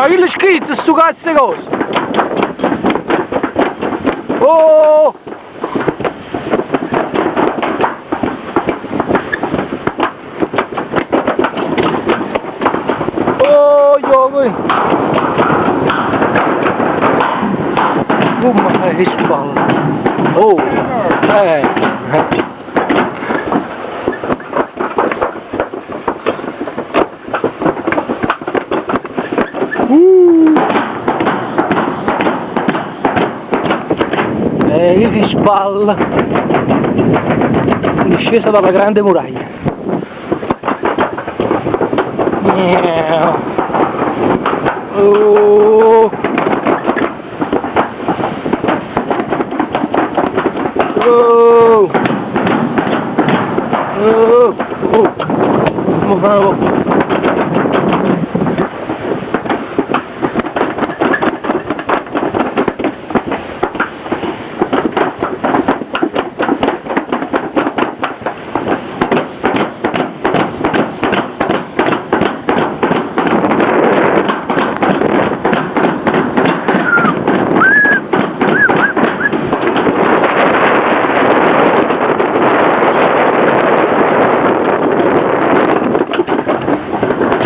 Ma chi l'ha scritto sto cazzo 'e cosa? Oh! Oh, yo, Boom, che spalla. Oh, eh. Che spalla. Discesa dalla grande muraglia. Yeah. Oh. Oh. Oh. Oh. Come fanno?